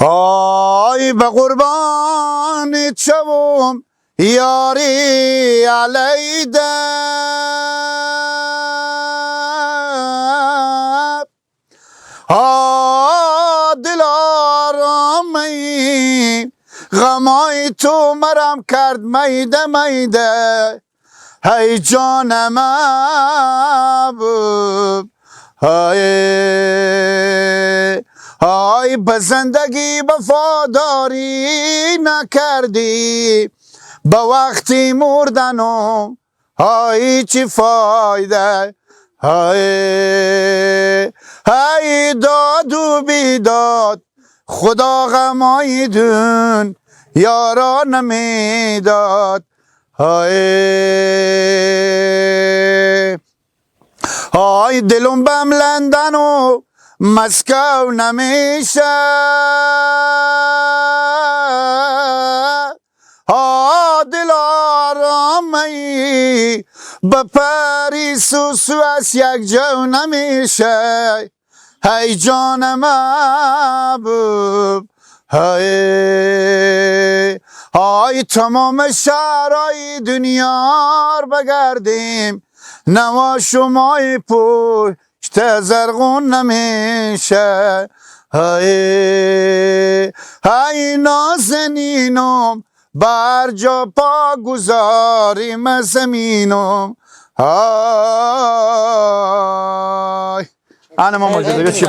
های به قربان چوم یاری علیده، ها دل آرامی غمای تو مرم کرد میده میده، هی جان محبوب های های به زندگی وفاداری نکردی، به وقتی مردنم های چی فایده، های های داد و بیداد خدا غمای دون یارا نمیداد، های های دلم بم لندن و مسکو نمیشه، ها دل آرامی به پاریس و سوئس یک جو نمیشه، هی جان محبوب های های تمام شهرهای دنیا رو بگردیم، نوا شمای پشت زرغون نمیشه، های های نازنینم بر جا پا گذاریم زمینم، های انا ما موجوده چی.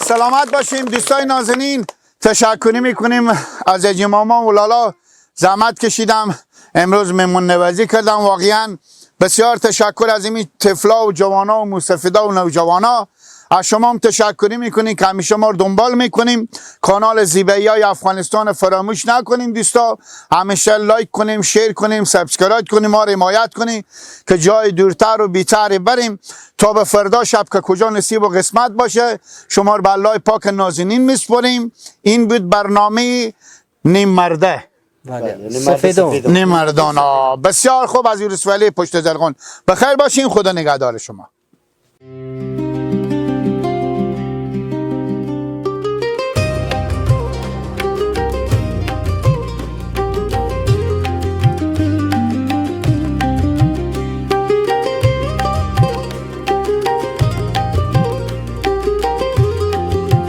سلامت باشیم دوستای نازنین. تشکری میکنیم از اجماما و لالا، زحمت کشیدم امروز مهمون نوازی کردم. واقعا بسیار تشکر از این طفلا و جوانا و موسفیدا و نوجوانا. از شما هم تشکری میکنیم که همیشه ما رو دنبال میکنیم. کانال زیبایی های افغانستان فراموش نکنیم دوستا، همیشه like کنیم، share کنیم، subscribe کنیم، ما رو حمایت کنیم که جای دورتر و بیتر بریم تا به فردا شب که کجا نصیب و قسمت باشه. شما رو به الله پاک نازنین میسپریم. این بود برنامه نیم مرده، بله، سفیدون. نیم مردان. بسیار خوب، از ولسوالی پشت زرغون. بخیر باشین، خدا نگهدار شما.